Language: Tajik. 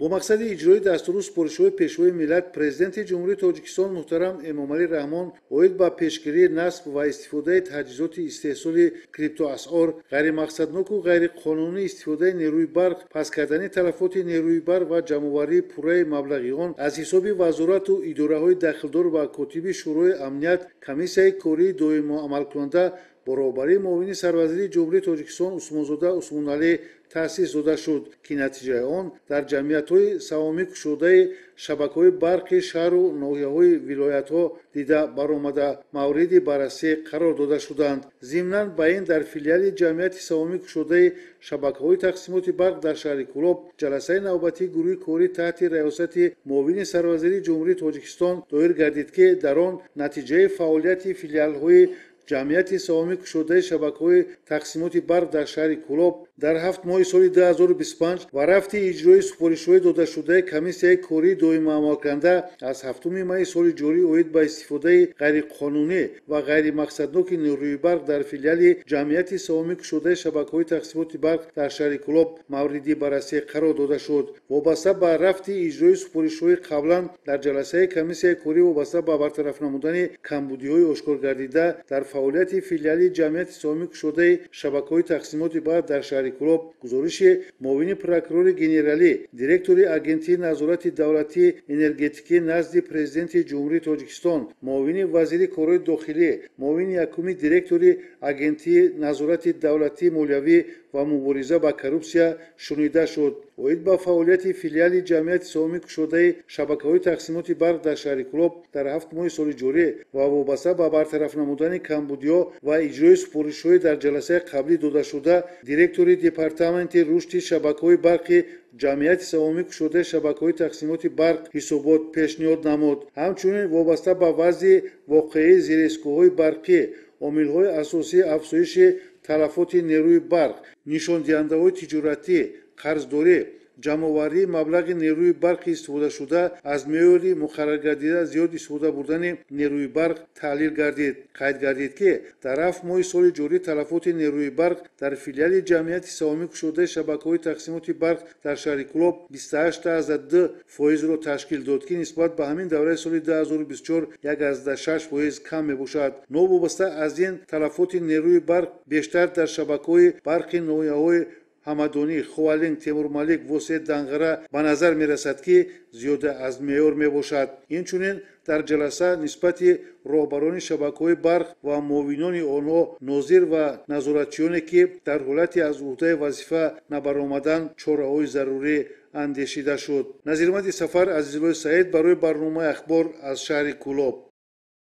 Бо мақсади иҷрои дастуру супоришҳои Пешвои миллат, Президенти Ҷумҳурии Тоҷикистон муҳтарам Эмомалӣ Раҳмон оид ба пешгирии насб ва истифодаи таҷҳизоти истеҳсоли криптоасъор, ғайримақсадноку ғайриқонунӣ истифодаи нерӯи барқ, паст кардани талафоти нерӯи барқ ва ҷамъоварии пурраи маблағи он аз ҳисоби вазорату идораҳои дахлдор ва котиби Шӯрои амният, комиссияи кории доимоамалкунанда бо роҳбарии муовини сарвазири Ҷумҳурии Тоҷикистон Усмонзода Усмоналӣ таъсис дода шуд, ки натиҷаи он дар ҷамъиятҳои саҳомӣ кушодаи шабакаҳои барқи шаҳру ноҳияҳои вилоятҳо дида баромада, мавриди баррасӣ қарор дода шуданд. Зимнан ба ин, дар филиали ҷамъияти саҳомӣ кушодаи шабакаҳои тақсимоти барқ дар шаҳри Кӯлоб ҷаласаи навбатии гурӯҳи корӣ таҳти раёсати муовини сарвазири Ҷумҳурии Тоҷикистон доир гардид, ки дар он натиҷаи фаъолияти филиалҳои ҷамъияти саҳомӣ кушодаи шабакаҳои тақсимоти барқ дар шаҳри Кӯлоб дар 7 моҳи соли 2025 ва рафти иҷрои супоришҳои додашудаи комиссияи кории доимоамалкунанда аз 7 майи соли ҷорӣ оид ба истифодаи ғайриқонунӣ ва ғайримақсадноки нерӯи барқ дар филиали ҷамъияти саҳомӣ кушодаи шабакаҳои тақсимоти барқ дар шаҳри Кӯлоб мавриди баррасӣ қарор дода шуд. Вобаста ба рафти иҷрои супоришҳои қаблан дар ҷаласаи комиссияи корӣ вобаста ба бартараф намудани камбудиҳои ошкоргардида дар фаъолияти филиали ҷамъияти саҳомӣ кушодаи шабакаҳои тақсимоти барқ дар шаҳри Кӯлоб гузориши муовини прокурори генералӣ, директори Агентии назорати давлатии энергетикӣ назди Президенти Ҷумҳурии Тоҷикистон, муовини вазири корҳои дохилӣ, муовини якуми директори Агентии назорати давлатии молиявӣ ва мубориза ба коррупсия шунида шуд. Оид ба фаъолияти филиали ҷамъияти саҳомӣ кушодаи шабакаҳои тақсимоти барқ дар шаҳри Кӯлоб дар 7 моҳи соли ҷорӣ ва вобаста ба бартараф намудани камбудиҳо ва иҷрои супоришҳои дар ҷаласаи қаблӣ додашуда, директори Департаменти рушди шабакаҳои барқи ҷамъияти саҳомӣ кушодаи шабакаҳои тақсимоти барқ ҳисобот пешниҳод намуд. Ҳамчунин вобаста ба вазъи воқеии зерстгоҳҳои барқӣ, омилҳои асосии афзоиши талафоти нерӯи барқ, нишондиҳандаҳои тиҷоратӣ, қарздорӣ, ҷамъоварии маблағи нерӯи барқи истифодашуда аз меъёри муқарраргардида зиёд истифода бурдани нерӯи барқ таҳлил гардид. Қайд гардид, ки дар 7 моҳи соли ҷорӣ талафоти нерӯи барқ дар филиали ҷамъияти саҳомӣ кушодаи шабакаҳои тақсимоти барқ дар шаҳри Кӯлоб 28,2%-ро ташкил дод, ки нисбат ба ҳамин давраи соли 2024 1,6% кам мебошад. Новобаста аз ин, талафоти нерӯи барқ бештар дар шабакаҳои барқи ноҳияҳои Ҳамадонӣ, Ховалинг, Темурмалик, Восе, Данғара ба назар мерасад, ки зиёда аз меъёр мебошад. Инчунин дар ҷаласа нисбати роҳбарони шабакаҳои барқ ва муовинони онҳо, нозир ва назоратчиёне, ки дар ҳолати аз уҳдаи вазифа набаромадан, чораҳои зарурӣ андешида шуд. Назирмади Сафар, Азизуллои Саид барои барномаи «Ахбор» аз шаҳри Кӯлоб.